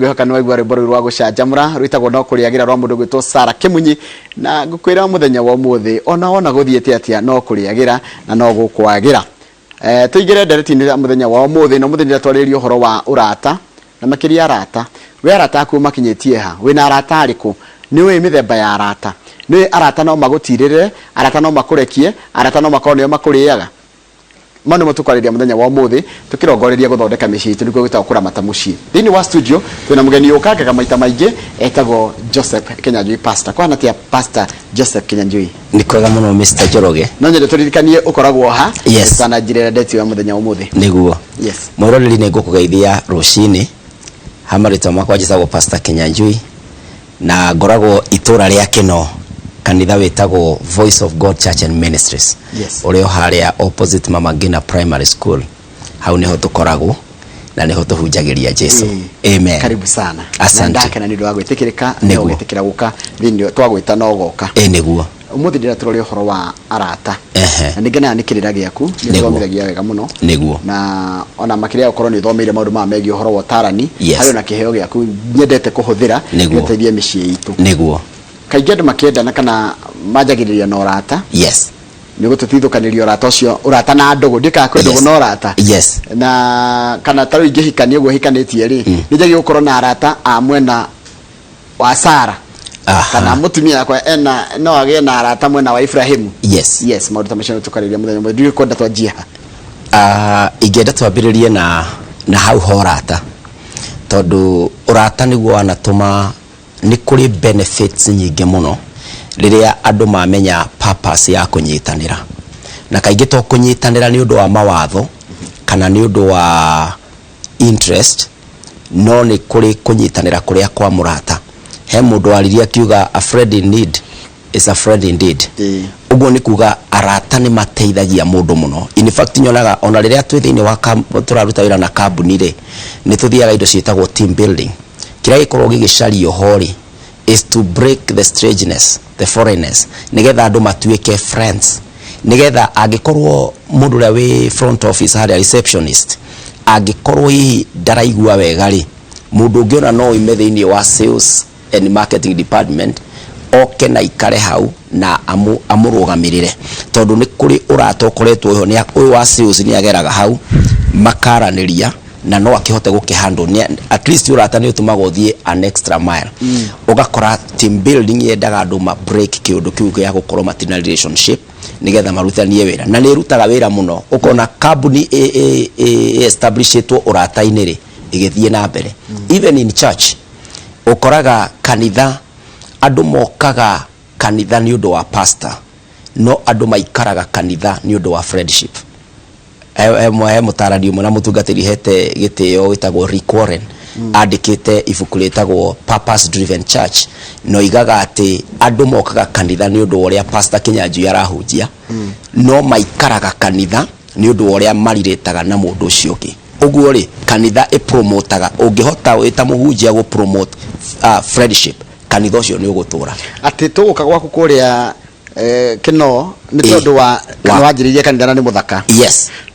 Ngwĩhoka nĩ waigua rwĩmbo rũu rwa gũcanjamũra rwĩtagwo no kũrĩagĩra rwa mũndũ gwĩtwo Sara Kĩmunyi. Na ngũkwĩra mũthenya wa ũmũthĩ, ona wona gũthiĩte atĩa, no kũrĩagĩra na no gũkwagĩra. Tũingĩre ndereti-inĩ ya mũthenya wa ũmũthĩ, na ũmũthĩ ndĩratwarĩrĩria ũhoro wa ũrata na makĩria arata. We arata aku ũmakinyĩtie ha? Wĩna arata arĩkũ? Nĩ ũĩ mĩthemba ya arata? Nĩ ũĩ arata no magũtirĩrĩre, arata no makũrekie, arata no makorwo nĩo makũrĩaga? Mau nĩmo tũkwarĩria mũthenya wa ũmũthĩ tũkĩrongoreria gũthondeka mĩciĩ itũ, nĩkuo gwĩtagwo kũramata mũciĩ. Thĩinĩ wa studio twĩna mũgeni ũkangaga maita maingĩ, etagwo Joseph Kinyanjui Pastor. Kũhana atĩa, Pastor Joseph Kinyanjui? Nĩ kwega mũno, Mr Njoroge. No nyende tũririkanie ũkoragwo ha Yes. ũtananjĩrĩra ndeti ya mũthenya wa ũmũthĩ. Nĩguo. Yes. Mwĩroreri, nĩ ngũkũgeithia rũcinĩ. Ha marĩtwa makwa njĩtagwo Pastor Kinyanjui na ngoragwo itũra rĩa Kĩno, kanitha wĩtagwo Voice of God Church and Ministries, ũrĩa o harĩa opposite Mama Ngina Primary School. Hau nĩho tũkoragwo na nĩho tũhunjagĩria Jesu. Amen. Karibu sana. Asante. Na ndakena nĩ ũndũ wa gwĩtĩkĩrĩka na Nĩguo. ũgĩtĩkĩra gũka thĩinĩ twagwĩta no ũgoka. Ĩ nĩguo. Ũmũthĩ ndĩratũroria ũhoro wa arata. Na nĩ ngenaga nĩ kĩrĩra gĩaku, nĩ ũthomithagia wega mũno. Na ona makĩria ya gũkorwo nĩ ũthomeire maũndũ maya megiĩ ũhoro wa ũtarani, harĩ ona kĩheo gĩaku nyendete kũhũthĩra gĩteithie mĩciĩ itũ. Kaingĩ andũ makĩendana kana manjagĩrĩria na ũrata. Nĩ gũtũtithũkanĩria ũrata ũcio, ũrata na ndũgũ. Ndiũĩ kana kwĩ ndũgũ na ũrata. Na kana ta rĩu ingĩhikania ũguo hikanĩtie rĩ, nĩ njagĩrĩirwo gũkorwo na arata a mwena wa Sara, kana mũtumia wakwa ena no agĩe na arata mwena wa Ibrahimu? Yes, maũndũ ta macio nĩ tũkarĩria mũthenya ũmwe. Ndiũĩ kwenda twanjie ha. Ah, ingĩenda twambĩrĩrie na hau ha ũrata, tondũ ũrata nĩguo wanatũma nĩ kũrĩ benefits nyingĩ mũno rĩrĩa andũ mamenya purpose ya kũnyitanĩra. Na kaingĩ to kũnyitanĩra nĩ ũndũ wa mawatho kana nĩ ũndũ wa interest, no nĩ kũrĩ kũnyitanĩra kũrĩa kwa mũrata. He mũndũ waririe akiuga, "A friend in need is a friend indeed." Ũguo nĩ kuga arata nĩ mateithagia mũndũ mũno. In fact, nyonaga ona rĩrĩa twĩ thĩinĩ wa tũraruta wĩra na kambuni rĩ, nĩ tũthiaga indo ciĩtagwo team building. Kĩrĩa gĩkoragwo gĩgĩcario ho rĩ is to break the strangeness, the foreignness, nĩgetha andũ matuĩke friends, nĩgetha angĩkorwo mũndũ ũrĩa wĩ front office harĩa, receptionist, angĩkorwo hihi ndaraigua wega rĩ, mũndũ ũngĩ ona no oime thĩinĩ wa sales and marketing department oke na ikare hau na amũrũgamĩrĩre, tondũ nĩ kũrĩ ũrata ũkoretwo ho. Ũyũ wa sales nĩ ageraga hau makaranĩria na no akĩhote gũkĩhandle. At least ũrata nĩ ũtũmaga ũthiĩ an extra mile. Ũgakora team building yendaga andũ ma break kĩũndũ kĩu gĩa gũkorwo matirĩ na relationship, nĩgetha marutanie wĩra, na nĩ ĩrutaga wĩra mũno. Ũkona kambuni establishĩtwo ũrata-inĩ rĩ, ĩgĩthiĩ na mbere. Even in church, ũkoraga kanitha andũ mokaga kanitha nĩ ũndũ wa pastor, no andũ maikaraga kanitha nĩ ũndũ wa friendship. He mũtarani ũmwe na mũtungatĩri hete gĩtĩo wĩtagwo Rick Warren, andĩkĩte ibuku rĩtagwo Purpose Driven Church, na oigaga atĩ andũ mokaga kanitha nĩ ũndũ wa ũrĩa Pastor Kinyanjui arahunjia, no maikaraga kanitha nĩ ũndũ wa ũrĩa marirĩtaga na mũndũ ũcio ũngĩ. Ũguo rĩ, kanitha ĩpromotaga, ũngĩhota wĩ ta mũhunjia gũ promote friendship, kanitha ũcio nĩ ũgũtũra. Atĩ tũgũka gwaku kũrĩa Kĩno nĩ tondũ wa kana wanjĩrĩirie kanitha na nĩ mũthaka,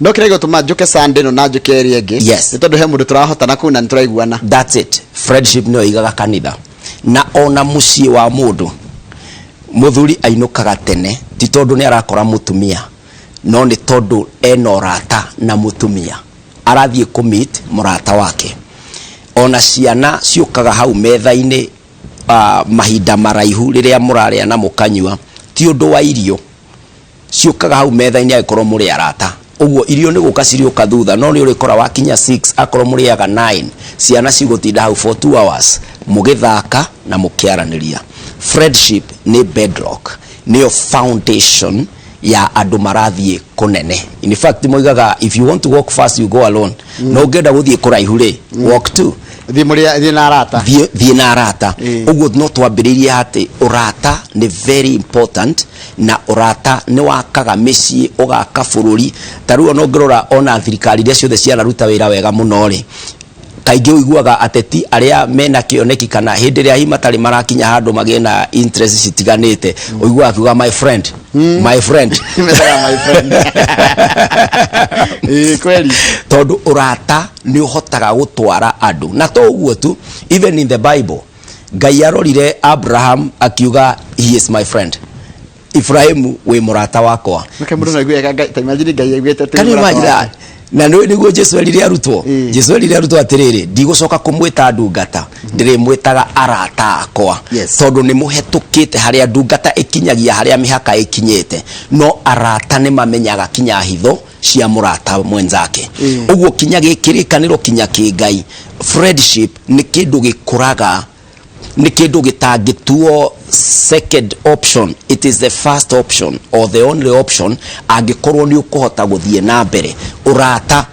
no kĩrĩa gĩgũtũma njũke Sunday ĩno na njũke ĩrĩa ĩngĩ nĩ tondũ he mũndũ tũrahotana kũu na nĩ tũraiguana. That's it. Friendship nĩyo igaga kanitha. Na ona mũciĩ wa mũndũ, mũthuri ainũkaga tene ti tondũ nĩ arakora mũtumia, no nĩ tondũ ena ũrata na mũtumia, arathiĩ kũ meet mũrata wake. Ona ciana ciũkaga hau metha-inĩ mahinda maraihu rĩrĩa mũrarĩa na mũkanyua, ti ũndũ wa irio. Ciũkaga hau metha-inĩ angĩkorwo mũrĩ arata. Ũguo irio nĩ gũka cirĩũka thutha, no nĩ ũrĩkora wakinya 6, akorwo mũrĩaga 9, ciana cigũtinda hau for 2 hours mũgĩthaka na mũkĩaranĩria. Friendship nĩ bedrock, nĩyo foundation ya andũ marathiĩ kũnene. In fact, moigaga, "If you want to walk fast, you go alone," no ũngĩenda gũthiĩ kũraihu rĩ, walk two. Thiĩ mũrĩ thiĩ na arata. Thiĩ na arata. Ũguo no twambĩrĩirie atĩ ũrata nĩ very important, na ũrata nĩ wakaga mĩciĩ, ũgaka bũrũri. Ta rĩu ona ũngĩrora ona thirikari iria ciothe cianaruta wĩra wega mũno rĩ, Kaingĩ ũiguaga ateti arĩa mena kĩoneki kana hĩndĩ ĩrĩa hihi matarĩ marakinya handũ magĩe na interest citiganĩte, ũiguaga akiuga, "My friend, my friend." Metaga my friend. Ĩĩ, kweli. Tondũ ũrata nĩ ũhotaga gũtwara andũ, na to ũguo tu, even in the Bible, Ngai arorire Abraham akiuga, "He is my friend." Ibrahimu, wĩ mũrata wakwa. Nake mũndũ no aigue Ngai, ta imagine Ngai aiguĩte atĩ Can you mũrata imagine wake. that? Na nĩguo Jesu erire arutwo. Jesu erire arutwo atĩrĩrĩ, "Ndigũcoka kũmwĩta ndungata, ndĩrĩmwĩtaga arata akwa." Tondũ nĩ mũhetũkĩte harĩa ndungata ĩkinyagia, harĩa mĩhaka ĩkinyĩte, no arata nĩ mamenyaga kinya hitho cia mũrata mwenzake. Ũguo kinya gĩkĩrĩkanĩro, kinya kĩngai, friendship nĩ kĩndũ gĩkũraga, nĩ kĩndũ gĩtangĩtuo second option. It is the first option or the only option angĩkorwo nĩ ũkũhota gũthiĩ na mbere. Ũrata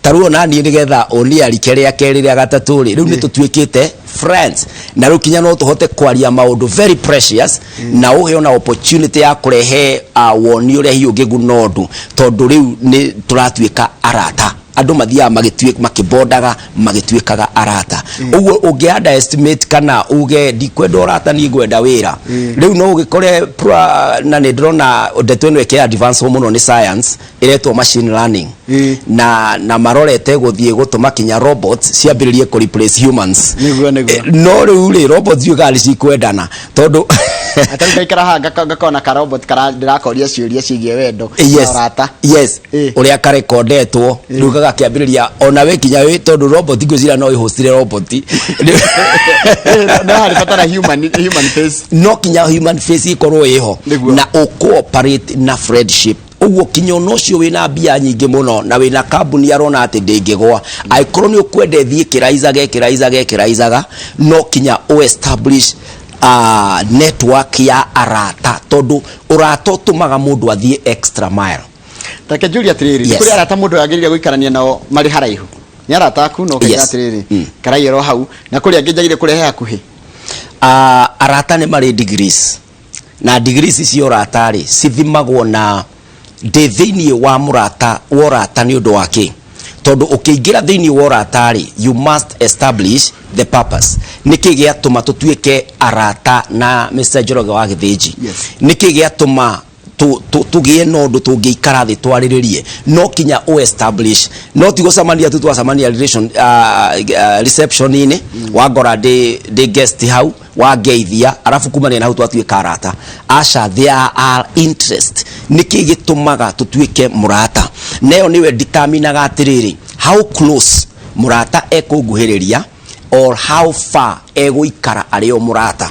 ta rĩu ona niĩ nĩgetha ũniarike rĩa kerĩ, rĩa gatatũ rĩ, rĩu nĩ tũtuĩkĩte friends, na rĩu kinya no tũhote kwaria maũndũ very precious, na ũhe ona opportunity ya kũrehe woni ũrĩa hihi ũngĩguna ũndũ, tondũ rĩu nĩ tũratuĩka arata. Andũ mathiaga makĩbondaga, magĩtuĩkaga arata. Ũguo ũngĩ underestimate kana uge, "Ndikwenda ũrata, niĩ ngwenda wĩra," rĩu no ũgĩkore na nĩ ndĩrona ndeto ĩno ĩkĩ advance mũno nĩ science ĩretwo machine learning, na marorete gũthiĩ gũtũma kinya robots ciambĩrĩrie kũ replace humans. Nĩguo, nĩguo. No rĩu rĩ, robots ndiũĩ kana nĩ cikwendana, tondũ Atarĩ ngaikara haha ngakona ka robot kara ndĩrakoria ciũria ciĩgiĩ wendo na ũrata. Ũrĩa karekondetwo rĩu gagakĩambĩrĩria ona we kinya wĩ, tondũ robot ngwĩciria no ĩhostire robot. No harĩ bata na human face. No kinya human face ikorwo ĩho na ũcooperate na friendship. Ũguo kinya ona ũcio wĩna mbia nyingĩ mũno na wĩna kambuni arona atĩ ndĩngĩgwa, angĩkorwo nĩ ũkwenda ĩthiĩ ĩkĩraizaga, ĩkĩraizaga, ĩkĩraizaga, no kinya ũ establish network ya arata, tondũ ũrata ũtũmaga mũndũ athiĩ extra mile. Take njũrie atĩrĩrĩ, nĩ kũrĩ arata mũndũ agĩrĩire gũikarania nao marĩ haraihu, nĩ arata aku no ũkaigua atĩrĩrĩ, karai oro hau, na kũrĩ angĩ njagĩrĩire kũrehe hakuhĩ? Arata nĩ marĩ degrees, na degrees cia ũrata rĩ, cithimagwo na ndĩ thĩinĩ wa mũrata wa ũrata nĩ ũndũ wa kĩ. Tondũ ũkĩingĩra thĩinĩ wa ũrata rĩ, you must establish the purpose. Nĩkĩ gĩatũma tũtuĩke arata na Mr. Njoroge wa Gĩthĩnji? Nĩkĩ gĩatũma tũgĩe na ũndũ tũngĩikara thĩ twarĩrĩrie? No kinya ũ establish, no ti gũcemania tu twacemania relation reception-inĩ, wangora ndĩ guest hau, wangeithia, arabu kumania na hau twatuĩka arata. Aca, there are interest. Nĩkĩ gĩtũmaga tũtuĩke mũrata? Nayo nĩwe determinaga atĩrĩrĩ, how close mũrata ekũnguhĩrĩria or how far egũikara arĩ o mũrata.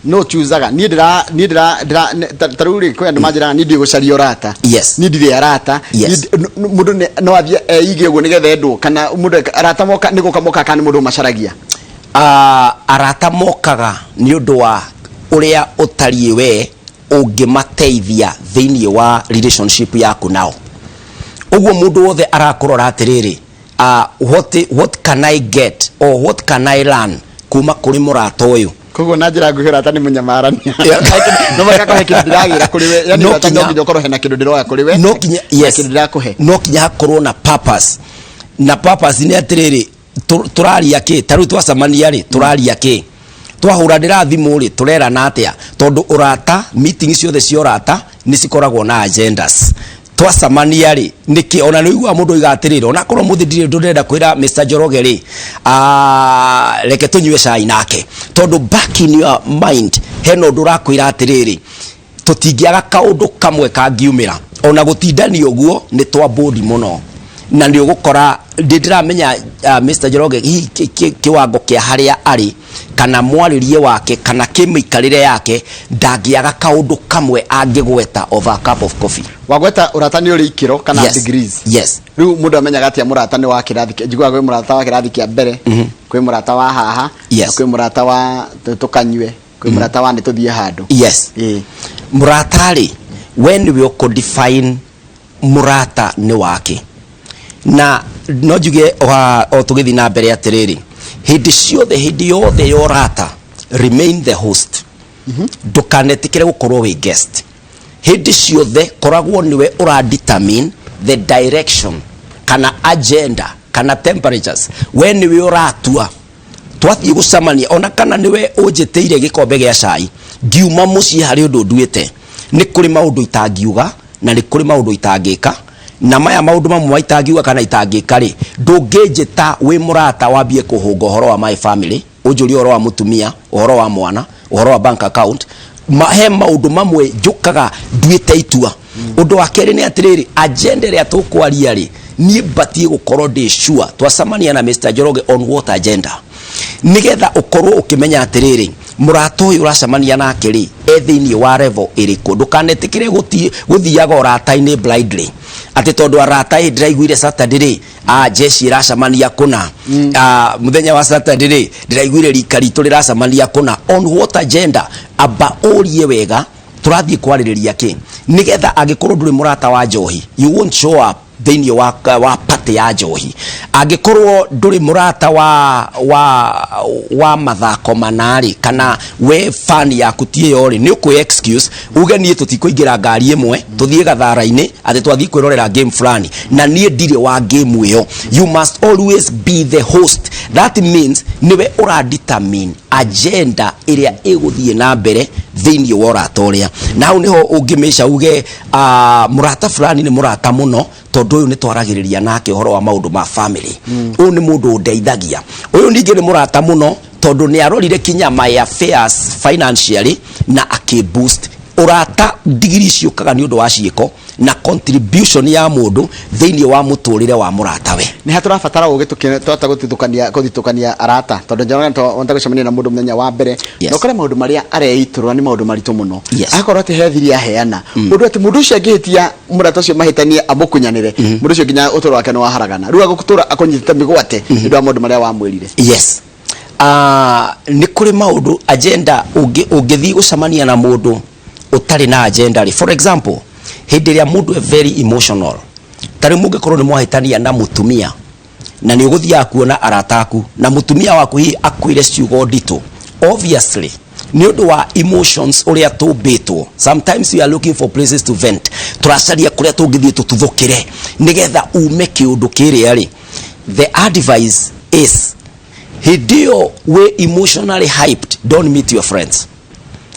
No chuzaga niĩ ndĩra niĩ ndĩra ndĩra ta rĩu rĩ, kwĩ andũ manjĩraga, "Niĩ ndiĩ gũcaria ũrata." Niĩ ndirĩ arata. Niĩ mũndũ no athiĩ eige ũguo nĩgetha endwo, kana mũndũ arata moka nĩ gũka moka, kana nĩ mũndũ ũmacaragia? Arata mokaga nĩ ũndũ wa ũrĩa ũtariĩ we ũngĩmateithia thĩinĩ wa relationship yaku nao. Ũguo mũndũ wothe arakũrora atĩrĩrĩ, what can I get or what can I learn kuma kũrĩ mũrata ũyũ? Koguo na njĩra nguhĩ, ũrata nĩ mũnyamarania, no mũhaka kũhe kĩndũ ndĩragĩra kũrĩ we, yani No ũrata no nginya nginya ũkorwo hena kĩndũ ndĩroya kũrĩ we no kinya na kĩndũ ndĩrakũhe. No kinya hakorwo na purpose, na purpose nĩ atĩrĩrĩ, tũraria kĩ? Ta rĩu twacemania rĩ, tũraria kĩ? Twahũranĩra thimũ rĩ, tũrerana atĩa? Tondũ ũrata, meeting ciothe cia ũrata nĩ cikoragwo na agendas. Twacemania rĩ, nĩkĩ? Ona nĩ ũiguaga mũndũ oiga atĩrĩrĩ, onakorwo mũthĩ ndirĩ ũndũ ndĩrenda kwĩra Mr. Njoroge rĩ, reke tũnyue cai nake, tondũ back in your mind hena ũndũ ũrakwĩra atĩrĩrĩ, tũtingĩaga kaũndũ kamwe kangiumĩra. Ona gũtindania ũguo nĩ twa bũndi mũno, na nĩ ũgũkora ndĩ ndĩramenya Mr. Njoroge hihi kĩwango kĩa harĩa arĩ, kana mwarĩrie wake, kana kĩmĩikarĩre yake, ndangĩaga kaũndũ kamwe angĩgweta over a cup of coffee. Wagweta ũrata nĩ ũrĩ ikĩro kana degrees. Yes. Rĩu mũndũ amenyaga atĩa mũrata nĩ wa kĩrathi njiguaga kwĩ mũrata wa kĩrathi kĩa mbere, kwĩ mũrata wa haha, na kwĩ mũrata wa tũkanyue, kwĩ mũrata wa nĩ tũthiĩ handũ. Mũrata rĩ, we nĩwe ũkũ define mũrata nĩ wake. Na no njuge o tũgĩthiĩ na mbere atĩrĩrĩ, hĩndĩ ciothe, hĩndĩ yothe ya ũrata, remain the host. Ndũkanetĩkĩre gũkorwo wĩ guest. Hĩndĩ ciothe koragwo nĩwe ũra determine the direction kana agenda. Kana temperatures, we nĩwe ũratua twathiĩ gũcemania, ona kana nĩwe ũnjĩtĩire gĩkombe gĩa cai ngiuma mũciĩ. Harĩ ũndũ nduĩte, nĩ kũrĩ maũndũ itangiuga na nĩ kũrĩ maũndũ itangĩka, na maya maũndũ mamwe itangiuga kana itangĩka rĩ, ndũngĩnjĩta wĩ mũrata wambie kũhũnga ũhoro wa my family, ũnjũrie ũhoro wa mũtumia, ũhoro wa mwana, ũhoro wa bank account. He maũndũ mamwe njũkaga nduĩte itua. Ũndũ wa kerĩ nĩ atĩrĩrĩ, agenda ĩrĩa tũkwaria rĩ, niĩ mbatiĩ gũkorwo ndĩ sure twacemania na Mr. Njoroge on what agenda, nĩgetha ũkorwo ũkĩmenya atĩrĩrĩ, mũrata ũyũ ũracemania nake rĩ, e thĩinĩ wa level ĩrĩkũ. Ndũkanetĩkĩre gũthiaga ũrata-inĩ blindly, atĩ tondũ arata ĩ ndĩraiguire Saturday rĩ, jeshi ĩracemania kũna, mũthenya wa Saturday rĩ, ndĩraiguire rika ritũ rĩracemania kũna. On what agenda? Amba ũrie wega tũrathiĩ kwarĩrĩria kĩ, nĩgetha angĩkorwo ndũrĩ mũrata wa njohi, you won't show up thĩinĩ wa party ya njohi. Angĩkorwo ndũrĩ mũrata wa mathako manarĩ, kana we fan yaku ti ĩyo rĩ, nĩ ũkwĩ excuse uge niĩ tũtikũingĩra ngari ĩmwe tũthiĩ gathara-inĩ atĩ twathiĩ kwĩrorera game fulani na niĩ ndirĩ wa game ĩyo. You must always be the host. That means nĩwe ũra determine agenda ĩrĩa ĩgũthiĩ na mbere thĩinĩ wa ũrata ũrĩa, na hau nĩho ũngĩmĩca uge mũrata fulani nĩ mũrata mũno tondũ ũyũ nĩ twaragĩrĩria nake ũhoro wa maũndũ ma family, ũyũ nĩ mũndũ ũndeithagia, ũyũ ningĩ nĩ mũrata mũno tondũ nĩ arorire kinya my affairs financially na akĩ boost ũrata. Ndigiri ciũkaga nĩ ũndũ wa ciĩko na contribution ya mũndũ thĩinĩ wa mũtũrĩre wa mũratawe. Nĩ ha tũrabatara ũgĩ twahota gũthitũkania arata? Tondũ njoroge wahota gũcemania na mũndũ mũthenya wa mbere na ũkore maũndũ marĩa areitũrũra nĩ maũndũ maritũ mũno. Akorwo atĩ he thiri aheana ũndũ atĩ mũndũ ũcio angĩhĩtia, mũrata ũcio mahĩtanie, amũkunyanĩre, mũndũ ũcio nginya ũtũro wake nĩ waharagana, rĩu agũtũra akũnyitĩte mĩgwate nĩ ũndũ wa maũndũ marĩa wamwĩrire. Yes, nĩ kũrĩ maũndũ agenda ũngĩthiĩ gũcemania na mũndũ ũtarĩ na agenda rĩ. For example, hĩndĩ ĩrĩa mũndũ e very emotional, ta rĩu mũngĩkorwo nĩ mwahĩtania na mũtumia na nĩ ũgũthiaga kuona arata aku, na mũtumia waku hihi akwĩre ciugo nditũ, obviously nĩ ũndũ wa emotions ũrĩa tũmbĩtwo, sometimes we are looking for places to vent, tũracaria kũrĩa tũngĩthiĩ tũtuthũkĩre nĩgetha ume kĩũndũ kĩrĩa rĩ. The advice is, hĩndĩ ĩyo wĩ emotionally hyped, don't meet your friends,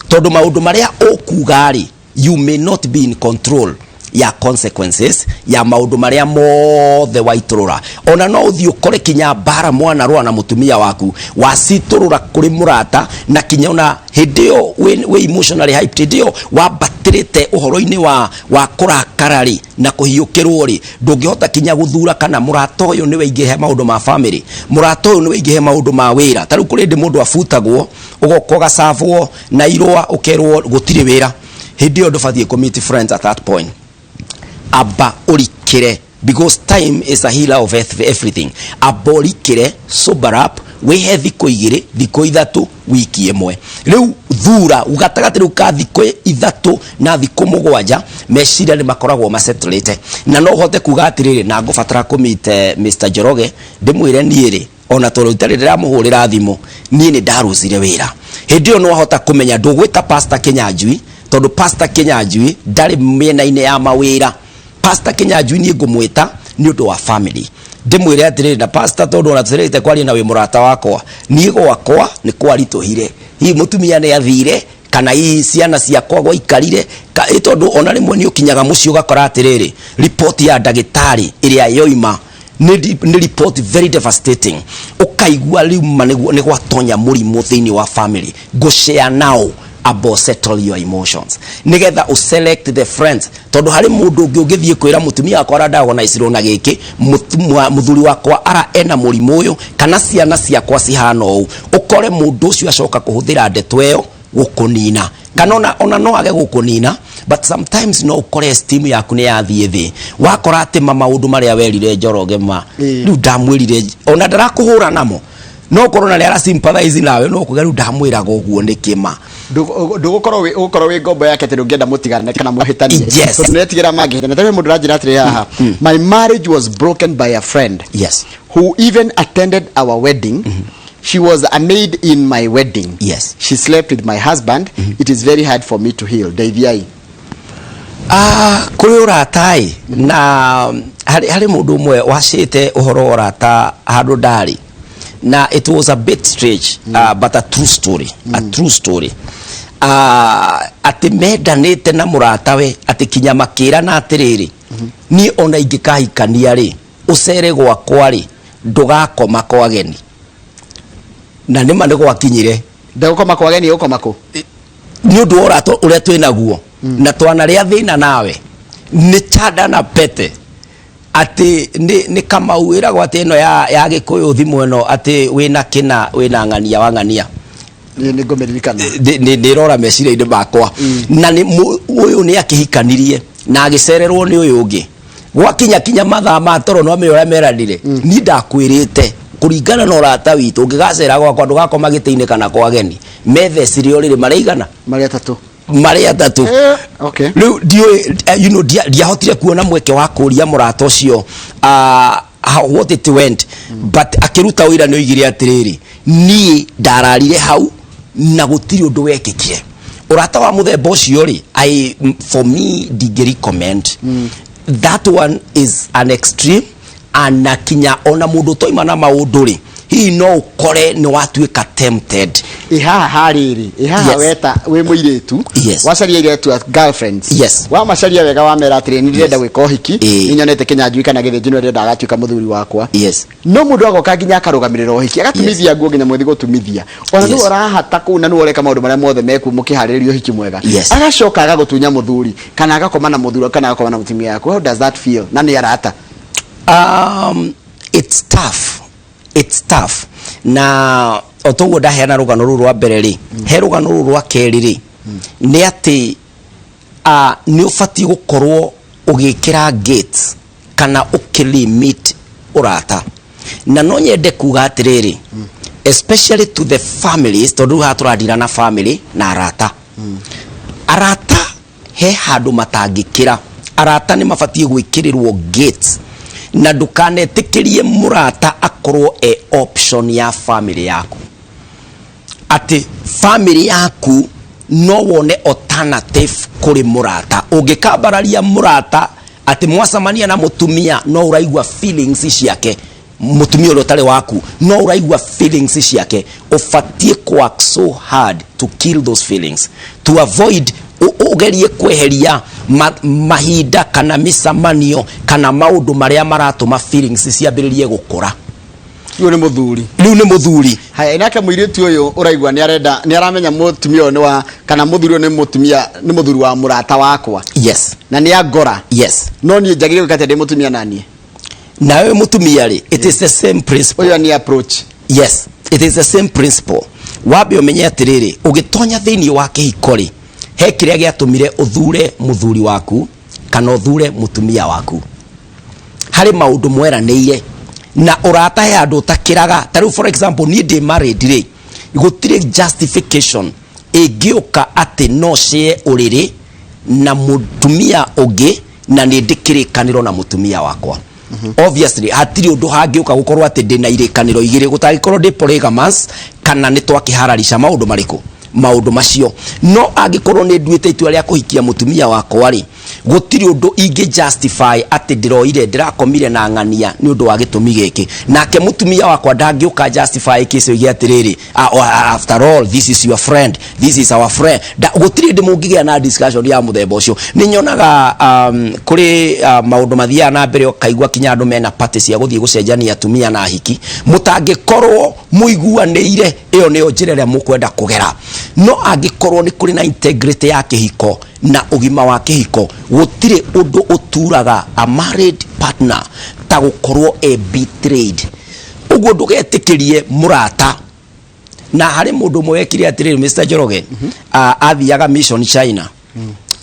tondũ maũndũ marĩa ũkuga rĩ, you may not be in control ya consequences ya maũndũ marĩa mothe waitũrũra. Ona no ũthiĩ ũkore kinya mbara mwana rũa na mũtumia waku wacitũrũra kũrĩ mũrata, na kinya ona hĩndĩ ĩyo wĩ emotionally hyped, hĩndĩ ĩyo wambatĩrĩte ũhoro-inĩ wa kũrakara rĩ na kũhiũkĩrwo rĩ, ndũngĩhota kinya gũthura kana mũrata ũyũ nĩwe ingĩhe maũndũ ma family, mũrata ũyũ nĩwe ingĩhe maũndũ ma wĩra. Ta rĩu kũrĩ hĩndĩ mũndũ abutagwo, ũgoka ũgacabwo na irũa, ũkerwo gũtirĩ wĩra. Hĩndĩ ĩyo ndũbatiĩ kũ meet friends at that point. Amba ũrikĩre, because time is a healer of everything. Amba ũrikĩre, sober up, wĩhe thikũ 2, thikũ 3, wiki ĩmwe. Rĩu thura gatagatĩ rĩu ka thikũ 3 na thikũ 7, meciria nĩ makoragwo masettlete na no ũhote kuga atĩrĩrĩ, na ngũbatara kũ meet Mr. Njoroge, ndĩmwĩre niĩ rĩ, ona tondũ itarĩ ndĩramũhũrĩra thimũ, niĩ nĩ ndarũcire wĩra. Hĩndĩ ĩyo no ahota kũmenya ndũgwĩta Pastor Kĩnyanjui, tondũ Pastor Kĩnyanjui ndarĩ mĩena-inĩ ya mawĩra. Pastor Kĩnyanjui niĩ ngũmwĩta nĩ ũndũ wa family, ndĩmwĩre atĩrĩrĩ, na pastor, tondũ ona tũrĩte kwaria na wĩ mũrata wakwa, niĩ gwakwa nĩ kwaritũhire, hihi mũtumia nĩ athire, kana hihi ciana ciakwa gwaikarire ĩ, tondũ ona rĩmwe nĩ ũkinyaga mũciĩ ũgakora atĩrĩrĩ, ripoti ya ndagĩtarĩ ĩrĩa yoima nĩ report very devastating, ũkaigua rĩu ma nĩ gwatonya mũrimũ thĩinĩ wa family. Ngũshare now about settle your emotions nigetha ũ select the friends, tondũ harĩ mũndũ ũngĩ ũngĩthiĩ kwĩra mũtumia wakwa ara diagnosirwo na gĩkĩ, mũthuri wakwa ara ena mũrimũ ũyũ, kana ciana ciakwa cihana ũũ, ũkore mũndũ ũcio acoka kũhũthĩra ndeto ĩyo gũkũnina, kana ona no age gũkũnina, but sometimes no ũkore esteem yaku nĩ yathiĩ thĩ, wakora atĩ ma maũndũ marĩa werire Njoroge ma rĩu ndamwĩrire, ona ndarakũhũra namo, no ũkorwo na nĩ ara sympathize nawe, no kuga rĩu ndamwĩraga ũguo nĩkĩ ma. Ndũgũkorwo ũgũkorwo wĩ ngombo yake atĩ ndũngĩenda mũtigane kana mũhĩtanie. Tondũ nĩetigĩra mangĩhĩtania. Tarĩu mũndũ ũranjĩra atĩrĩ haha, "My marriage was broken by a friend who even attended our wedding. She was a maid in my wedding. She slept with my husband. It is very hard for me to heal. Ndeithiai." Ah, kũrĩ ũrata-ĩ na harĩ mũndũ ũmwe wacĩte ũhoro wa ũrata handũ ndarĩ na it was a bit strange, but a true story, a true story, atĩ mendanĩte na mũratawe atĩ kinya makĩrana atĩrĩrĩ, niĩ ona ingĩkahikania rĩ, ũcere gwakwa rĩ, ndũgakoma kwa ageni. Na nĩma nĩ gwakinyire. Ndegũkoma kwa ageni, ũkoma kũ? Nĩ ũndũ wa ũrata ũrĩa twĩ naguo na twanarĩa thĩna nawe nĩ chanda na pete, atĩ nĩ Kamau wĩragwo atĩ ĩno ya Gĩkũyũ thimũ ĩno atĩ wĩna kĩna wĩna ng'ania wa ng'ania. Niĩ nĩ ngũmĩririkana. Nĩ ĩrora meciria-inĩ makwa. Na nĩ ũyũ nĩ akĩhikanirie na agĩcererwo nĩ ũyũ ũngĩ. Gwakinya kinya mathaa ma toro, no amenya ũrĩa meranire, niĩ ndakwĩrĩte kũringana na ũrata witũ, ũngĩgacera gwakwa ndũgakoma gĩtĩ-inĩ kana kwa ageni. Methecire ũrĩrĩ marĩ igana? Marĩ atatũ. Marĩ atatũ. Okay. Rĩu ndiũĩ, ndiahotire kuona mweke wa kũria mũrata ũcio what it went, but akĩruta ũira nĩ oigire atĩrĩrĩ, niĩ ndararire hau na gũtirĩ ũndũ wekĩkire. Ũrata wa mũthemba ũcio rĩ, for me ndingĩ recommend. That one is an extreme, ana kinya ona mũndũ ũtoima na maũndũ rĩ, hihi no ũkore nĩ watuĩka tempted. Ĩ haha harĩrĩ, ĩ haha weta wĩ mũirĩtu, wacaria airĩtu a girlfriends, wamacaria wega, wamera atĩrĩ, nĩ ndĩrenda gwĩka ũhiki, nĩ nyonete Kĩnyanjui kana Gĩthĩnji nĩ ndĩrenda agatuĩka mũthuri wakwa, no mũndũ agoka nginya akarũgamĩrĩra ũhiki, agatumithia nguo nginya mũgĩthiĩ gũtumithia, ona nĩwe ũrahata kũu na nĩwe ũreka maũndũ marĩa mothe mekuo mũkĩharĩrĩria ũhiki mwega, agacoka agagũtunya mũthuri kana agakoma na mũthuri kana agakoma na mũtumia waku. How does that feel? Na nĩ arata. It's tough, it's tough. Na o toguo ndaheana rũgano rũu rwa mbere rĩ, he rũgano rũu rwa kerĩ rĩ, nĩ atĩ nĩ ũbatiĩ gũkorwo ũgĩkĩra gates kana ũkĩlimit ũrata. Na no nyende kuga atĩrĩrĩ, especially to the families, tondũ rĩu haha tũradira na family na arata. Arata he handũ matangĩkĩra. Arata nĩ mabatiĩ gwĩkĩrĩrwo gates, na ndũkanetĩkĩrie mũrata akorwo e option ya family yaku, atĩ family yaku no wone alternative kũrĩ mũrata. Ũngĩkambararia mũrata atĩ mwacemania na mũtumia no ũraigua feelings ciake, mũtumia ũrĩa ũtarĩ waku no ũraigua feelings ciake, ũbatiĩ ku work so hard to kill those feelings, to avoid, ũgerie kweheria mahinda kana mĩcemanio kana maũndũ marĩa maratũma feelings ciambĩrĩrie gũkũra. Rĩu nĩ mũthuri. Rĩu nĩ mũthuri. Haya, nake mũirĩtu ũyũ ũraigua nĩ arenda, nĩ aramenya mũtumia ũyũ nĩ wa kana mũthuri ũyũ nĩ mũtumia, nĩ mũthuri wa mũrata wakwa, na nĩ angora, no niĩ njagĩrĩire gwĩka atĩa ndĩ mũtumia naniĩ? Nawe mũtumia rĩ, it is the same principle. Ũyũ nĩ approach. Yes, it is the same principle. Wambe ũmenye atĩrĩrĩ, ũgĩtonya thĩinĩ wa kĩhiko rĩ, he kĩrĩa gĩatũmire ũthure mũthuri waku kana ũthure mũtumia waku. Harĩ maũndũ mweranĩire na ũrata, he handũ ũtakĩraga. Ta rĩu, for example, niĩ ndĩ married rĩ, gũtirĩ justification ĩngĩũka atĩ no share ũrĩrĩ na mũtumia ũngĩ na nĩ ndĩ kĩrĩkanĩro na mũtumia wakwa. Obviously hatirĩ ũndũ hangĩũka gũkorwo atĩ ndĩ na irĩkanĩro igĩrĩ, gũtangĩkorwo ndĩ polygamous kana nĩ twakĩhararisha maũndũ marĩkũ maũndũ macio. No angĩkorwo nĩ nduĩte itua rĩa kũhikia mũtumia wakwa rĩ, gũtirĩ ũndũ ingĩ justify atĩ ndĩroire ndĩrakomire na ng'ania nĩ ũndũ wa gĩtũmi gĩkĩ. Nake mũtumia wakwa ndangĩũka justify kĩcio oige atĩrĩrĩ, "Ah, oh, after all this is your friend, this is our friend." Gũtirĩ hĩndĩ mũngĩgĩa na discussion ya mũthemba ũcio. Nĩ nyonaga kũrĩ maũndũ mathiaga na mbere, ũkaigua kinya andũ mena party cia gũthiĩ gũcenjania atumia na ahiki. Mũtangĩkorwo mũiguanĩire, ĩyo nĩyo njĩra ĩrĩa mũkwenda kũgera. No angĩkorwo nĩ kũrĩ na integrity ya kĩhiko na ũgima wa kĩhiko, gũtirĩ ũndũ ũturaga a married partner ta gũkorwo e betrayed. Ũguo ndũgetĩkĩrie mũrata. Na harĩ mũndũ ũmwe wekire atĩrĩrĩ, Mr. Njoroge, athiaga mission China,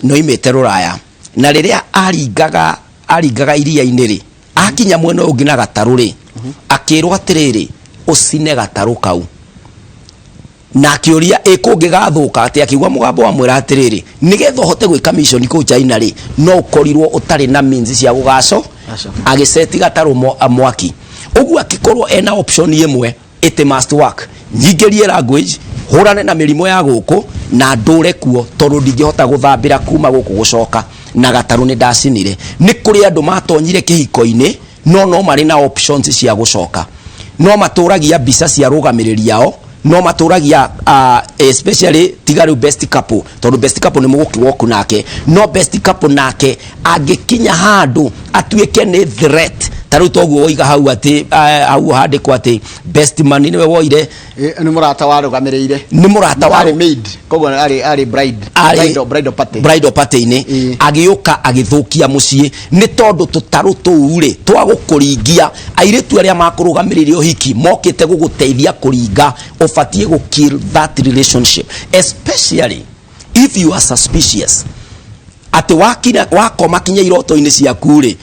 no imĩte rũraya, na rĩrĩa aringaga iria-inĩ rĩ, akinya mwena ũyũ ũngĩ na gatarũ rĩ, akĩrwo atĩrĩrĩ, ũcine gatarũ kau. Na akĩũria, ĩ kũngĩgathũka atĩ? Akĩigua mũgambo wamwĩra atĩrĩrĩ, nĩgetha ũhote gwĩka mission kũu China rĩ, no ũkorirwo ũtarĩ na means cia gũgaco. Agĩceti gatarũ mwaki ũguo, akĩkorwo ena option ĩmwe, it must work, nyingĩrie language, hũrane na mĩrimũ ya gũkũ na ndũre kuo, tondũ ndingĩhota gũthambĩra kuma gũkũ gũcoka. Na gatarũ nĩ ndacinire. Nĩ kũrĩ andũ matonyire kĩhiko-inĩ no no marĩ na options cia gũcoka. No matũragia mbica cia rũgamĩrĩri ao, no matũragia especially tiga rĩu best couple, tondũ best couple nĩ mũgũkĩwoku nake, no best couple nake angĩkinya handũ atuĩke nĩ threat ta rĩu toguo woiga hau atĩ hau handĩkwo atĩ best man nĩwe woire. Nĩ mũrata warũgamĩrĩire. Nĩ mũrata wa Arĩ maid, koguo arĩ bride. Bridal party. Bridal party-inĩ. Agĩũka agĩthũkia mũciĩ nĩ tondũ tũtarũ tũu rĩ twa gũkũringia airĩtu arĩa makũrũgamĩrĩire ũhiki mokĩte gũgũteithia kũringa. Ũbatiĩ gũ kill that relationship, especially if you are suspicious atĩ wakinya wakoma kinya iroto-inĩ ciaku rĩ,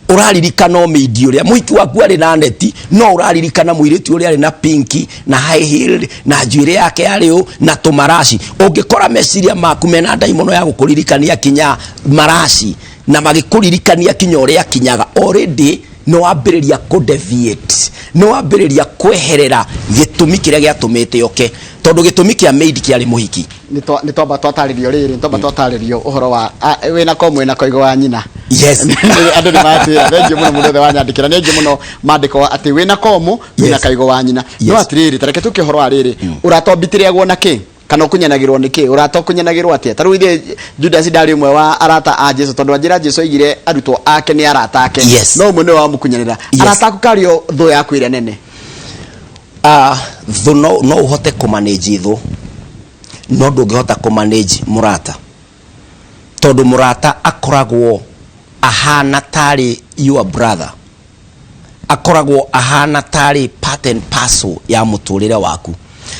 ũraririkana o mĩindi ũrĩa mũhiki waku arĩ na neti, no ũraririkana mũirĩtu ũrĩa arĩ na pinki na high heel na njuĩrĩ yake yarĩ ũ na tũmaraci. Ũngĩkora meciria maku mena ndaimono ya gũkũririkania kinya maraci na magĩkũririkania kinya ũrĩa akinyaga, already nĩ wambĩrĩria kũ deviate, nĩ wambĩrĩria kweherera gĩtũmi kĩrĩa gĩatũmĩte oke, tondũ gĩtũmi kĩa maid kĩarĩ mũhiki. Nĩ twamba twatarĩrio rĩrĩ, nĩ twamba twatarĩrio ũhoro wa wĩna ko mwĩna koigo wa nyina. Andũ nĩ matwĩra thengiũ mũno, mũndũ wothe wanyandĩkĩra nĩ aingĩ mũno mandĩko atĩ wĩna komũ wĩna kaigo wa nyina. No atĩrĩrĩ, ta reke tũke ũhoro wa rĩrĩ, ũrata ũmbitĩrĩagwo na kĩ kana ũkunyanagĩrwo nĩ kĩ? Ũrata ũkunyanagĩrwo atĩa? Ta rĩu ithe Judas ndarĩ ũmwe wa arata a Jesu, tondũ anjĩra Jesu oigire arutwo ake nĩ arata ake. No ũmwe nĩwe wamũkunyanĩra. Arata aku karĩo thũ yaku ĩrĩa nene? Thũ no ũhote kũmanage thũ, no ndũngĩhota kũmanage mũrata, tondũ mũrata akoragwo ahana tarĩ your brother, akoragwo ahana tarĩ part and parcel ya mũtũrĩre waku.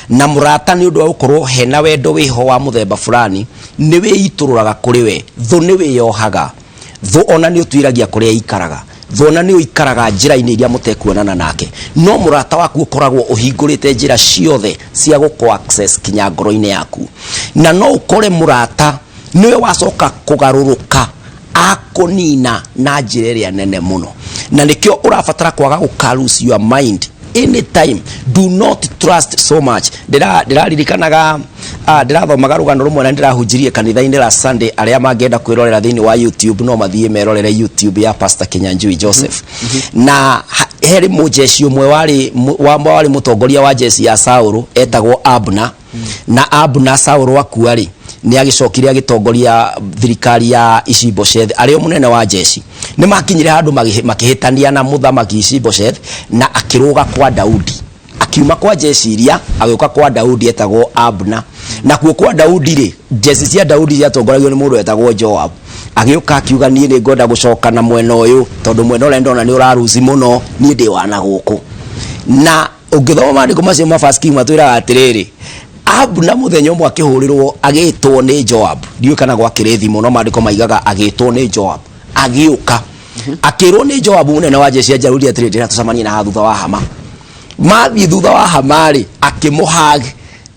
Na mũrata, nĩ ũndũ wa gũkorwo hena wendo wĩho wa mũthemba fulani, nĩ wĩitũrũraga kũrĩ we. Thũ nĩ wĩyohaga. Thũ ona nĩ ũtuĩragia kũrĩa ĩikaraga. Thũ ona nĩ ũikaraga njĩra-inĩ iria mũtekuonana nake. No mũrata waku ũkoragwo ũhingũrĩte njĩra ciothe cia gũkũ access kinya ngoro-inĩ yaku. Na no ũkore mũrata nĩwe wacoka kũgarũrũka akũnina na njĩra ĩrĩa nene mũno. Na nĩkĩo ũrabatara kwaga gũka lose your mind anytime. Do not trust so much. Ndĩraririkanaga ndĩrathomaga rũgano rũmwe na ndĩrahunjirie kanitha-inĩ la Sunday. Arĩa mangĩenda kwĩrorera thĩinĩ wa YouTube no mathiĩ merorere YouTube ya Pastor Kinyanjui Joseph. Na herĩ mũjeci ũmwe warĩ mũtongoria wa jeci ya Saũlũ etagwo Abner. Na Abner, Saũlũ akua rĩ, nĩ agĩcokire agĩtongoria thirikari ya Ishibosheth arĩ o mũnene wa jeci. Nĩ makinyire handũ makĩhĩtania na mũthamaki Ishibosheth, na akĩrũga kwa Daudi, akiuma kwa jeci iria agĩũka kwa Daudi etagwo Abner. Nakuo kwa Daudi rĩ, jeci cia Daudi ciatongoragio nĩ mũndũ wetagwo Joab. Agĩũka akiuga, "Niĩ nĩ ngwenda gũcoka na mwena ũyũ, tondũ mwena ũrĩa ndona nĩ ũraruci mũno, niĩ ndĩ wana gũkũ." Na ũngĩthoma maandĩko macio ma First King, matwĩraga atĩrĩrĩ, Abner mũthenya ũmwe akĩhũrĩrwo, agĩtwo nĩ Joab. Ndiũĩ kana gwakĩrĩ thimũ, no maandĩko maigaga agĩtwo nĩ Joab. Agĩũka akĩrwo nĩ Joab, mũnene wa jeshi ya Daudi, atĩrĩ, "Ndĩra tũcemanie na haha thutha wa hama." Mathiĩ thutha wa hama rĩ, akĩmũhag.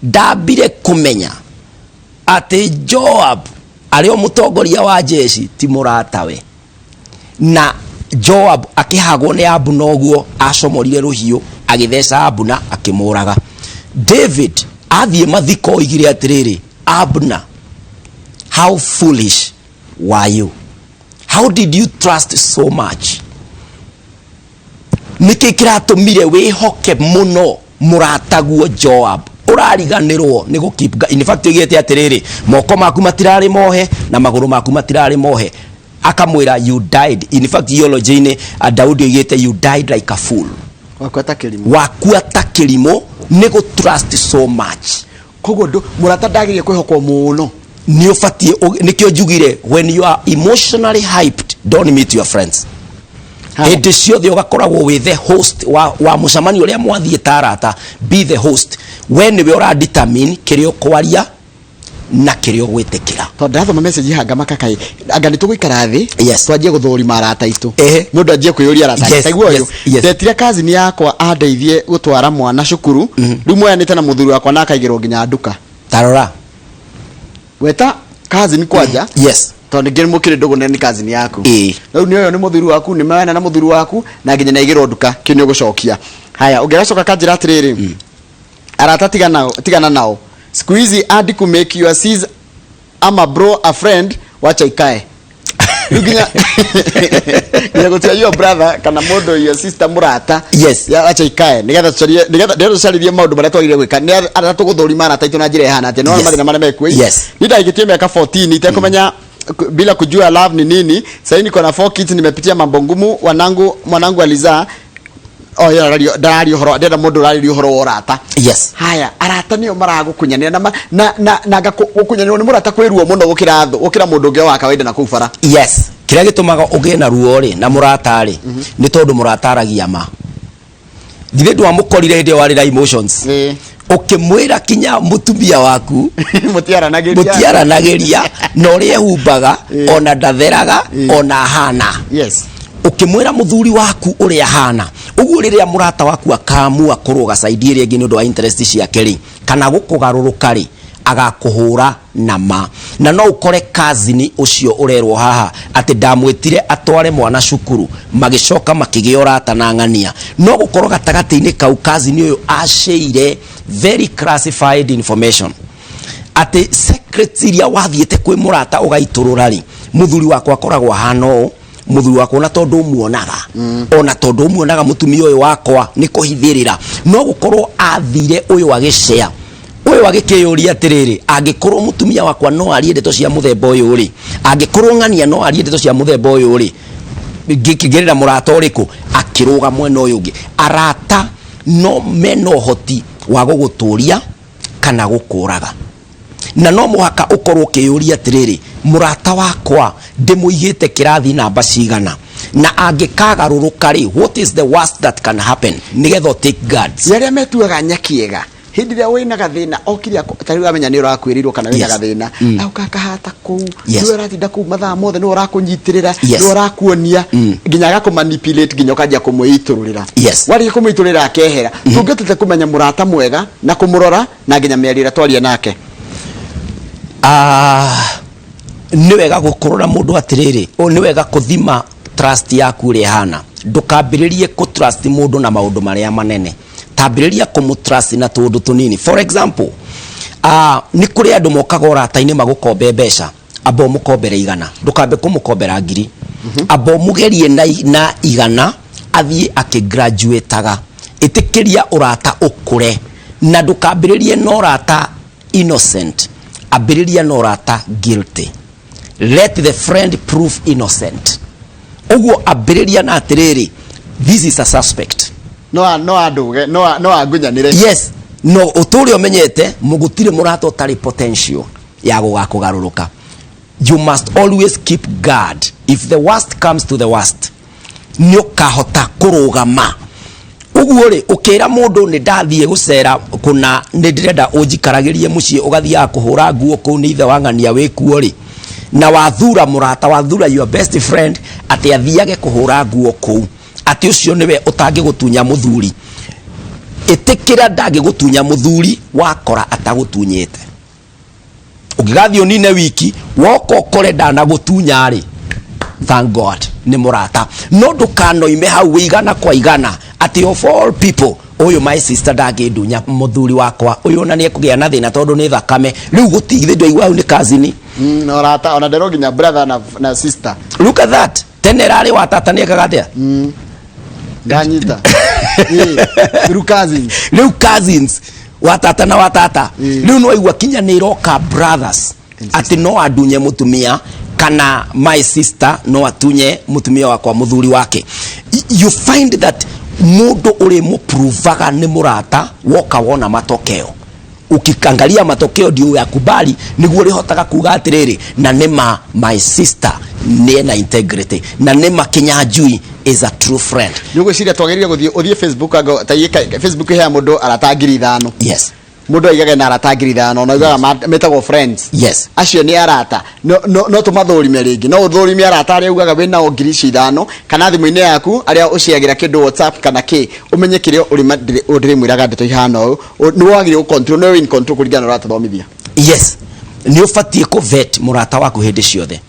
Ndambire kũmenya atĩ Joab arĩ o mũtongoria wa jeshi ti mũratawe. Na Joab akĩhagwo nĩ Abuna ũguo, acomorire rũhiũ agĩtheca Abuna akĩmũraga. David athiĩ mathiko oigire atĩrĩrĩ, "Abner, how foolish were you? How did you trust so much? Nĩkĩ kĩratũmire wĩhoke mũno mũrataguo Joab, ũrariganĩrwo nĩ gũ keep In fact oigĩte atĩrĩrĩ, moko maku matirarĩ mohe na magũrũ maku matirarĩ mohe." Akamwĩra, "You died." In fact, eulogy-inĩ Daudi oigĩte, "You died like a fool." Wakua ta kĩrimũ. Wakua ta kĩrimũ nĩ gũ trust so much. Koguo mũrata ndagĩrĩire kwĩhokwo mũno. Nĩ ũbatiĩ nĩkĩo njugire, when you are emotionally hyped, don't meet your friends. Hĩndĩ ciothe ũgakoragwo wĩ the host wa mũcemanio ũrĩa mwathiĩ ta arata. Be the host. We nĩwe ũra determine kĩrĩa ũkwaria na kĩrĩa ũgwĩtĩkĩra. Tondũ ndathoma message haha ngamaka, kaĩ anga nĩ tũgũikara thĩ twanjie gũthũrima arata aitũ? Mũndũ anjie kwĩyũria arata ake. Taigua ũyũ, "Ndetire cousin yakwa andeithie gũtwara mwana cukuru, rĩu moyanĩte na mũthuri wakwa na akaigĩrwo nginya nduka." Tarora. Weta cousin kwanja, tondũ ningĩ mũkĩrĩ ndũgũ nĩ cousin yaku. Rĩu nĩ ũyũ nĩ mũthuri waku, nĩ moyana na mũthuri waku na nginya naigĩrwo nduka. Kĩu nĩ ũgũcokia. Haya, ũngĩ agacoka kanjĩra atĩrĩrĩ, "Arata tigana nao siku hizi, hadi ku make your sis ama bro a friend, wacha ikae." Rĩu nginya nginya gũtua your brother kana mũndũ your sister mũrata. Ya acha ikae nĩgetha tũcarie, nĩgetha nĩgetha tũcarĩrie maũndũ marĩa twagĩrĩire gwĩka nĩ arĩa tũgũthũrima arata aitũ na njĩra ĩhana atĩa, nĩ wona mathĩna marĩa mekuo. Niĩ ndahikĩtie mĩaka 14 itekũmenya bila kujua love ni nini. Sasa niko na four kids, nimepitia mambo ngumu. Wanangu, mwanangu alizaa oh ya radio ndararia ũhoro, ndĩrenda mũndũ ũrarĩria ũhoro wa ũrata. Haya, arata nĩo maragũkunyanĩra na ma- na na na gũkunyanĩrwo nĩ mũrata kwĩ ruo mũno gũkĩra thũ, gũkĩra mũndũ ũngĩ wa kawaida na kũu bara. Yes, kĩrĩa gĩtũmaga ũgĩe na ruo rĩ na mũrata rĩ nĩ tondũ mũrata aragia ma. Githĩ ndwamũkorire hĩndĩ ĩyo warĩ na emotions? Ĩĩ. Ũkĩmwĩra kinya mũtumia waku mũtiaranagĩria, mũtiaranagĩria na ũrĩa ehumbaga, ona ndatheraga, ona ahana. Ũkĩmwĩra mũthuri waku ũrĩa ahana ũguo. Rĩrĩa mũrata waku akaamua kũrũga side ĩrĩa ĩngĩ nĩ ũndũ wa interest ciake rĩ, kana gũkũgarũrũka rĩ, agakũhũra na ma. Na no ũkore cousin ũcio ũrerwo haha atĩ ndamwĩtire atware mwana cukuru, magĩcoka makĩgĩa ũrata na ng'ania, no gũkorwo gatagatĩ-inĩ kau cousin ũyũ aceire very classified information, atĩ secrets iria wathiĩte kwĩ mũrata ũgaitũrũra rĩ, mũthuri wakwa akoragwo ahana ũũ, mũthuri wakwa, ona tondũ ũmuonaga, ona tondũ ũmuonaga mũtumia ũyũ wakwa nĩ kũhithĩrĩra. No gũkorwo athire ũyũ agĩcea, ũyũ agĩkĩyũria atĩrĩrĩ, angĩkorwo mũtumia wakwa no arie ndeto cia mũthemba ũyũ rĩ, angĩkorwo ng'ania no arie ndeto cia mũthemba ũyũ rĩ, ngĩkĩgĩrĩra mũrata ũrĩkũ? Akĩrũga mwena ũyũ ũngĩ. Arata no mena ũhoti wa gũgũtũria kana gũkũraga, na no mũhaka ũkorwo ũkĩyũria atĩrĩrĩ, mũrata wakwa ndĩmũigĩte kĩrathi namba cigana, na angĩkagarũrũka rĩ, what is the worst that can happen, nĩgetha take guards. Nĩ arĩa metuaga nyakiega hĩndĩ ĩrĩa wĩna gathĩna okire ta rĩu amenya nĩ ũrakuĩrĩirwo kana wĩna gathĩna, auka akahata kũu, nĩwe ũratinda kũu mathaa mothe, nĩwe ũrakũnyitĩrĩra, nĩwe ũrakuonia, nginya agakũmanipulate nginya ũkanjia kũmwĩitũrũrĩra. Warĩkia kũmwĩitũrũrĩra akehera. Tũngĩhotete kũmenya mũrata mwega na kũmũrora na nginya mĩario ĩrĩa twaria nake? Ah, nĩ wega gũkũrora mũndũ atĩrĩrĩ, nĩ wega kũthima trust yaku ũrĩa ĩhana. Ndũkambĩrĩrie kũ trust mũndũ na maũndũ marĩa manene, tambĩrĩria kũmũ trust na tũũndũ tũnini. For example, nĩ kũrĩ andũ mokaga ũrata-inĩ magũkombe mbeca. Amba ũmũkombere 100, ndũkambe kũmũkombera 1000. Amba ũmũgerie na 100, athiĩ akĩgraduataga. Ĩtĩkĩria ũrata ũkũre, na ndũkambĩrĩrie na ũrata innocent, ambĩrĩria na ũrata guilty. Let the friend prove innocent. Ũguo ambĩrĩria na atĩrĩrĩ, this is a suspect. No andũge, no angunyanĩre. Yes, no ũtũre ũmenyete gũtirĩ mũrata ũtarĩ potential ya gũgakũgarũrũka. You must always keep guard. If the worst comes to the worst, nĩ ũkahota kũrũgama. Ũguo rĩ, ũkĩra mũndũ nĩ ndathiĩ gũcera kũna, nĩ ndĩrenda ũnjikaragĩrie mũciĩ, ũgathiaga kũhũra nguo kũu nĩ ithe wa ng'ania wĩkuo rĩ, na wathura mũrata, wathura your best friend atĩ athiage kũhũra nguo kũu, atĩ ũcio nĩwe ũtangĩgũtunya mũthuri, ĩtĩkĩra ndangĩgũtunya mũthuri. Wakora atagũtunyĩte, ũngĩgathiĩ ũnine wiki, woka ũkore ndanagũtunya rĩ, thank God nĩ mũrata. No ndũkanoime hau wĩ 100 kwa 100 atĩ of all people, ũyũ my sister ndangĩndunya mũthuri wakwa, ũyũ ona nĩ ekũgĩa na thĩna tondũ nĩ thakame. Rĩu gũtigithĩ ndwaigua hau nĩ cousin. Na ũrata ona ndero nginya brother na sister. Look at that. Tene rarĩ wa tata nĩ ekaga atĩa? Ndanyita. Ĩĩ, through cousins. Rĩu cousins, wa tata na wa tata. Rĩu no aigua kinya nĩ iroka brothers, atĩ no andunye mũtumia, kana my sister no atunye mũtumia wakwa mũthuri wake. You find that mũndũ ũrĩ mũpruvaga nĩ mũrata woka wona matokeo. Ukiangalia matokeo ndio uyakubali, niguo ũrĩhotaga kuga atĩrĩrĩ, na nĩma my sister nĩ ena integrity, na nĩma Kinyanjui is a true friend. Nĩ ũgwĩciria twagĩrĩire gũthiĩ ũthiĩ Facebook, ango ta Facebook ĩheaga mũndũ arata 5000? Mũndũ aigage na arata 5000, na augaga metagwo friends. Acio nĩ arata. No tũmathũrime rĩngĩ, no ũthũrime arata arĩa ugaga wĩ nao 5,000 kana thimũ-inĩ yaku, arĩa ũciagĩra kĩndũ WhatsApp kana kĩ, ũmenye kĩrĩa ũrĩmwĩraga ndeto ihana ũũ. Nĩ wagĩrĩire gũ control, nĩwe wĩ in control kũringana na ũrĩa ũratũthomithia. Yes, nĩ ũbatiĩ kũ vet mũrata waku hĩndĩ ciothe,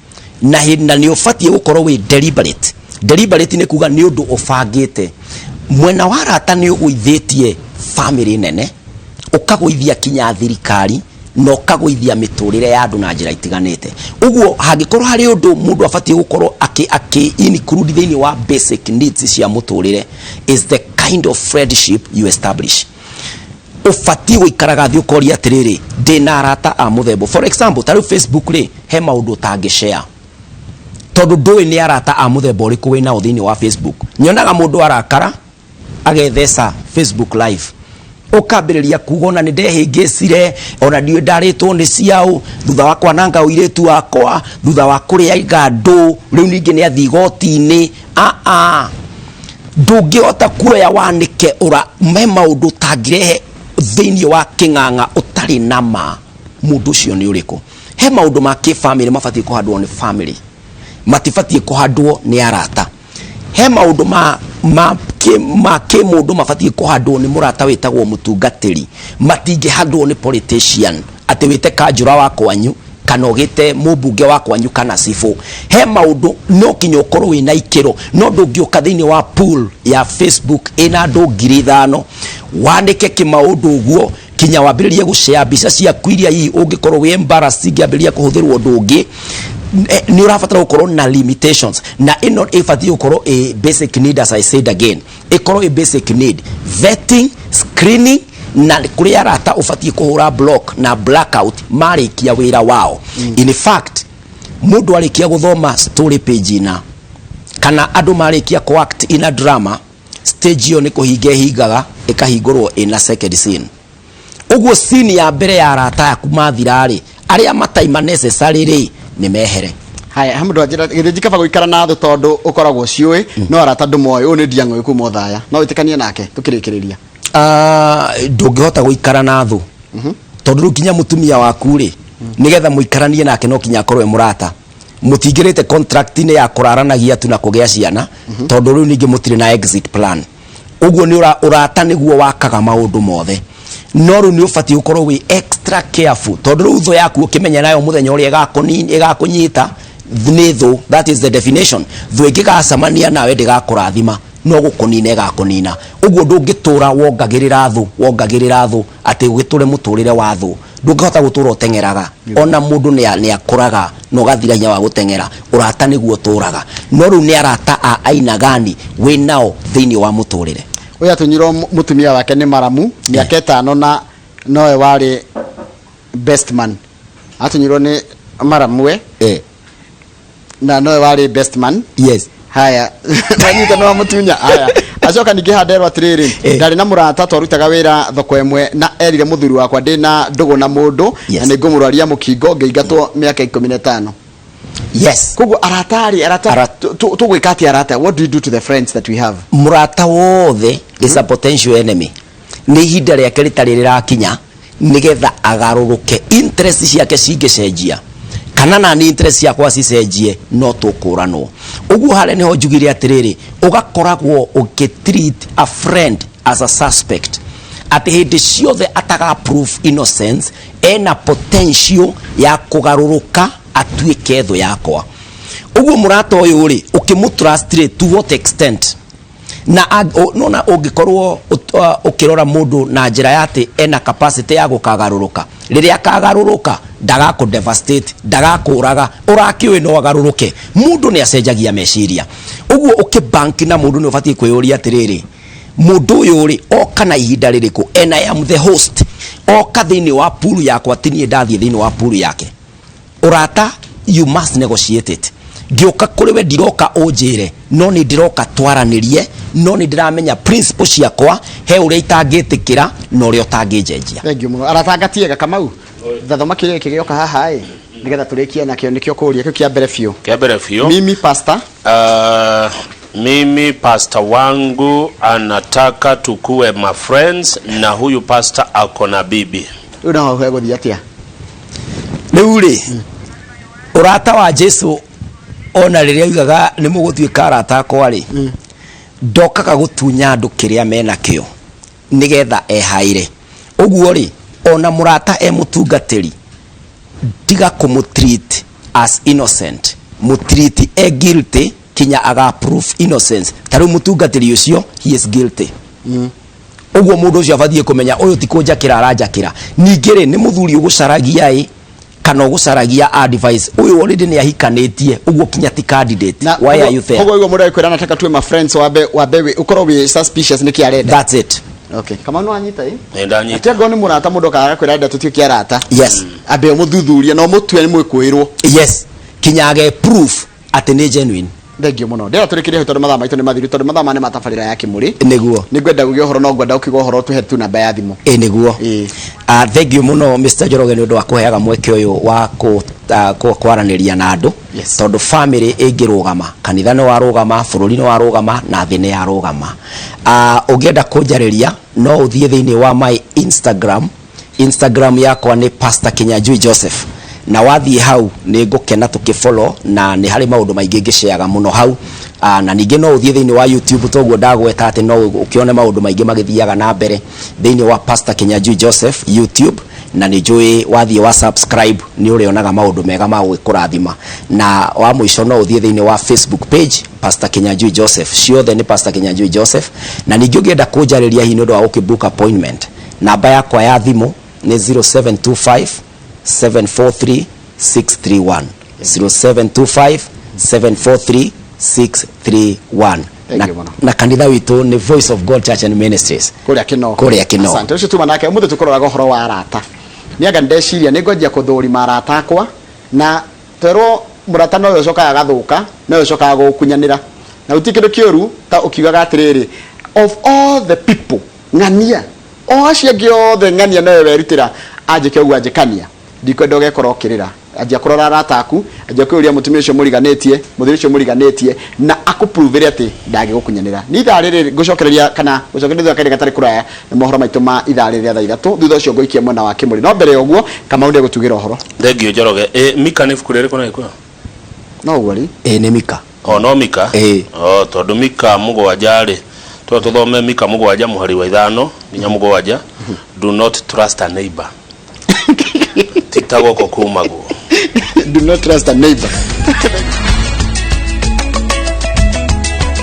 na nĩ ũbatiĩ gũkorwo wĩ deliberate. Deliberate nĩ kuga nĩ ũndũ ũbangĩte. Mwena wa arata nĩ ũgũithĩtie family nene, ũkagũithia kinya thirikari. Na ũkagũithia mĩtũrĩre ya andũ na njĩra itiganĩte. Ũguo hangĩkorwo harĩ ũndũ mũndũ abatiĩ gũkorwo akĩ include thĩinĩ wa basic needs cia mũtũrĩre, is the kind of friendship you establish. Ũbatiĩ gũikaraga thĩ ũkoria atĩrĩrĩ, ndĩna arata a mũthemba? For example, ta rĩu Facebook rĩ, he maũndũ ũtangĩ share tondũ ndũĩ nĩ arata a mũthemba ũrĩkũ wĩ nao thĩinĩ wa Facebook. Nyonaga mũndũ arakara agetheca Facebook Live, ũkambĩrĩria kuga ona nĩ ndehĩngĩcire, ona ndiũĩ ndarĩtwo nĩ ciaũ thutha wa kwananga ũirĩtu wakwa, thutha wa kũrĩa ngandũ, rĩu ningĩ nĩ athiĩ igoti-inĩ. Aa, ndũngĩhota kuoya wanĩke ũra me maũndũ ũtangĩrehe thĩinĩ wa kĩng'ang'a ũtarĩ na ma mũndũ ũcio nĩ ũrĩkũ. He maũndũ ma kĩbamĩrĩ mabatiĩ kũhandwo nĩ family, matibatiĩ kũhandwo nĩ arata. He maũndũ ma kĩmũndũ mabatiĩ kũhandwo nĩ mũrata wĩtagwo mũtungatĩri, matingĩhandwo nĩ politician, atĩ wĩte kanjũra wa kwanyu kana ũgĩte mũmbunge wa kwanyu kana cibũ. He maũndũ no kinya ũkorwo wĩna ikĩro, no ndũngĩũka thĩinĩ wa pool ya Facebook ĩna andũ 5,000 wandĩke kĩmaũndũ ũguo kinya wambĩrĩrie gũshare mbica ciaku iria hihi ũngĩkorwo wĩ embarrassed ingĩambĩrĩria kũhũthĩrwo ũndũ ũngĩ. Nĩ ũrabatara gũkorwo na limitations, na ĩno ĩbatiĩ gũkorwo ĩ basic need. As I said again, ĩkorwo ĩ basic need, vetting, screening, na kũrĩ arata ũbatiĩ kũhũra block na blackout marĩkia wĩra wao. In fact, mũndũ arĩkia gũthoma story page ina kana andũ marĩkia kũ-act in a drama, stage ĩyo nĩ kũhinga ĩhingaga, ĩkahingũrwo ĩna second scene. Ũguo scene ya mbere ya arata aku mathira-rĩ, arĩa mataima necessary rĩ, nĩ mehere. Haya, he mũndũ anjĩra githĩ njikaba gũikara na thũ tondũ ũkoragwo ciũĩ no arata ndũmoĩ. Ũyũ nĩ ndiang'ũĩ kuma Othaya. No wĩtĩkanie nake tũkĩrĩkĩrĩria? Ah, ndũngĩhota gũikara na thũ, tondũ rĩu nginya mũtumia waku rĩ, nĩgetha mũikaranie nake no kinya akorwo e mũrata. Mũtingĩrĩte contract-inĩ ya kũraranagia tu na kũgĩa ciana, tondũ rĩu ningĩ mũtirĩ na exit plan. Ũguo nĩ ũrata nĩguo wakaga maũndũ mothe, no rĩu nĩ ũbatiĩ gũkorwo wĩ extra careful, tondũ rĩu thũ yaku ũkĩmenya nayo mũthenya ũrĩa ĩgakũnyita nĩ thũ. That is the definition. Thũ ĩngĩgacemania nawe ndĩgakũrathima, no gũkũnina ĩgakũnina. Ũguo ndũngĩtũra wongagĩrĩra thũ, wongagĩrĩra thũ, atĩ ũgĩtũre mũtũrĩre wa thũ. Ndũngĩhota gũtũra ũteng'eraga. Ona mũndũ nĩ akũraga na ũgathira hinya wa gũteng'era. Ũrata nĩguo ũtũraga, no rĩu nĩ arata a aina gani wĩ nao thĩinĩ wa mũtũrĩre? Ũyũ atunyirwo mũtumia wake nĩ maramu mĩaka 5 na nowe warĩ best man. Atunyirwo nĩ maramue na nowe warĩ best man. Haya, wanyita nĩ wamũtunya. Haya, acoka ningĩ handerwo atĩrĩrĩ, ndarĩ na mũrata twarutaga wĩra thoko ĩmwe na erire mũthuri wakwa ndĩna ndũgũ na mũndũ na nĩ ngũmũrwaria mũkingo, ngĩingatwo mĩaka 15. Koguo arata rĩ, arata tũgwĩka atĩa arata? What do you do to the friends that we have? Mũrata wothe is a potential enemy. Nĩ ihinda rĩake rĩtarĩ rĩrakinya nĩgetha agarũrũke. Interest ciake cingĩcenjia kana nani interest ciakwa cicenjie, no tũkũranwo. Ũguo harĩa nĩho njugire atĩrĩrĩ, ũgakoragwo ũgĩtreat a friend as a suspect, atĩ hĩndĩ ciothe ataga proof innocence, ena potential ya kũgarũrũka atuĩke thũ yakwa. Ũguo mũrata ũyũ rĩ, ũkĩmũtrust rĩ, to what extent? Na nona ũngĩkorwo ũkĩrora mũndũ na njĩra ya atĩ ena capacity ya gũkagarũrũka, rĩrĩa akagarũrũka ndagakũ devastate, ndagakũraga, ũrakĩũĩ no agarũrũke. Mũndũ nĩ acenjagia meciria. Ũguo ũkĩbank na mũndũ nĩ ũbatiĩ kwĩyũria atĩrĩrĩ, mũndũ ũyũ rĩ, oka na ihinda rĩrĩkũ? And I am the host. Oka thĩinĩ wa pool yakwa, ti niĩ ndathiĩ thĩinĩ wa pool yake. Ũrata, you must negotiate it. Ngĩũka kũrĩ we, ndiroka ũnjĩre, no nĩ ndĩroka twaranĩrie, no nĩ ndĩramenya principle ciakwa, he ũrĩa itangĩtĩkĩra na ũrĩa ũtangĩnjenjia. Thank you mũno. Arata ngatiega. Kamau, thathoma kĩrĩa gĩkĩ gĩoka haha ĩ, nĩgetha tũrĩkie nakĩo. Nĩkĩo kũria kĩu kĩa mbere biũ. Kĩa mbere biũ. Mimi pastor. Mimi pastor wangu anataka tukue ma friends na huyu pastor ako na bibi. Rĩu naho hegũthiĩ atĩa? Rĩu rĩ, ũrata wa Jesu, ona rĩrĩa oigaga nĩ mũgũtuĩka arata akwa rĩ, ndokaga gũtunya andũ kĩrĩa menakĩo nĩgetha ehaĩre. Ũguo rĩ, ona mũrata e mũtungatĩri, tiga kũmũtreat as innocent, mũtreat e guilty kinya aga proof innocence. Ta rĩu mũtungatĩri ũcio, he is guilty. Ũguo mũndũ ũcio abatiĩ kũmenya ũyũ ti kũnjakĩra aranjakĩra. Ningĩ rĩ, nĩ mũthuri ũgũcaragia ĩ kana ũgũcaragia advice? Ũyũ already nĩ ahikanĩtie, ũguo kinya ti candidate. Na Why are you there? Koguo mũndũ agĩkwĩra nataka tuwe ma friends, wambe ũkorwo wĩ suspicious nĩkĩ arenda. That's it. Okay, Kamau, nĩ wanyita ĩ? Nĩ ndanyita. Atĩ angorwo nĩ mũrata, mũndũ okaga agakwĩra enda tũtuĩke arata, ambe ũmũthuthurie na ũmũtue nĩ mwĩkũĩrwo. Yes, kinya age proof atĩ nĩ genuine. Thengiũ mũno. Ndĩra tũrĩkĩrie hau tondũ mathaa maitũ nĩ mathiru, tondũ mathaa maya nĩ matabarĩra ya Kĩmũrĩ. Nĩguo. Nĩ ngwenda gũgĩa ũhoro, no ngwenda ũkiuga ũhoro tũhe tu namba ya thimũ. Ĩ nĩguo. Ĩ. Thengiũ mũno, Mr Njoroge, nĩ ũndũ wa kũheaga mweke ũyũ wa kwaranĩria na andũ. Tondũ family ĩngĩrũgama, kanitha nĩ warũgama, bũrũri nĩ warũgama, na thĩ nĩ yarũgama. Ũngĩenda kũnjarĩria no ũthiĩ thĩinĩ wa my Instagram. Instagram yakwa nĩ Pastor Kinyanjui Joseph, na wathiĩ hau nĩ ngũkena tũkĩ follow, na nĩ harĩ maũndũ maingĩ ngĩshareaga mũno hau. Na ningĩ no ũthiĩ thĩinĩ wa YouTube, toguo ndagweta atĩ no ũkĩone maũndũ maingĩ magĩthiaga na mbere thĩinĩ wa Pastor Kinyanjui Joseph YouTube, na nĩ njũĩ wathiĩ wa subscribe nĩ ũrĩonaga maũndũ mega ma gũgĩkũrathima. Na wa mũico, no ũthiĩ thĩinĩ wa Facebook page, Pastor Kinyanjui Joseph. Ciothe nĩ Pastor Kinyanjui Joseph. Na ningĩ ũngĩenda kũnjarĩria hihi nĩ ũndũ wa gũkĩ book appointment, namba yakwa ya thimũ nĩ 0725 743 631, 0725 743 631. Thank Na, you mũno. Na kanitha witũ nĩ Voice of God Church and Ministries kũrĩa Kĩno. Kũrĩa Kĩno. Asante. Ũcio tuma nake ũmũthĩ tũkũroraga ũhoro wa arata. Nĩ anga ndeciria nĩ ngwanjia kũthũrima arata akwa, na twerwo mũrata nowe ũcokaga agathuka, nowe ũcokaga gũgũkunyanĩra, na gũtirĩ kĩndũ kĩũru ta ũkiugaga atĩrĩrĩ, of all the people ng'ania, o acio angĩ othe ng'ania, nowe werutĩra anjĩke ũguo anjĩkania. Ndikwenda ũgekora ũkĩrĩra. Anjia kũrora arata aku, anjia kwĩyũria mũtumia ũcio mũriganĩtie, mũthuri ũcio mũriganĩtie, na akũpruvĩre atĩ ndangĩgũkunyanĩra. Nĩ ithaa rĩrĩ ngũcokereria kana gũcokereria thutha kahinda gatarĩ kũraya nĩ mohoro maitũ ma ithaa rĩrĩ rĩa thaa 3. Thutha ũcio ngũikia mwena wa Kĩmũrĩ, no mbere ya ũguo Kamau nĩ egũtugĩra ũhoro. Thengiũ, Njoroge. Ĩ Mika nĩ ibuku rĩrĩkũ na Gĩkũyũ? No ũguo rĩ. Ĩ, nĩ Mika. O no Mika? Ĩ. O tondũ Mika 7 rĩ, to tũthome Mika 7 mũhari wa 5 nginya 7: "Do not trust a neighbor." Ti ta gũkũ kumagwo. Do not trust a neighbor.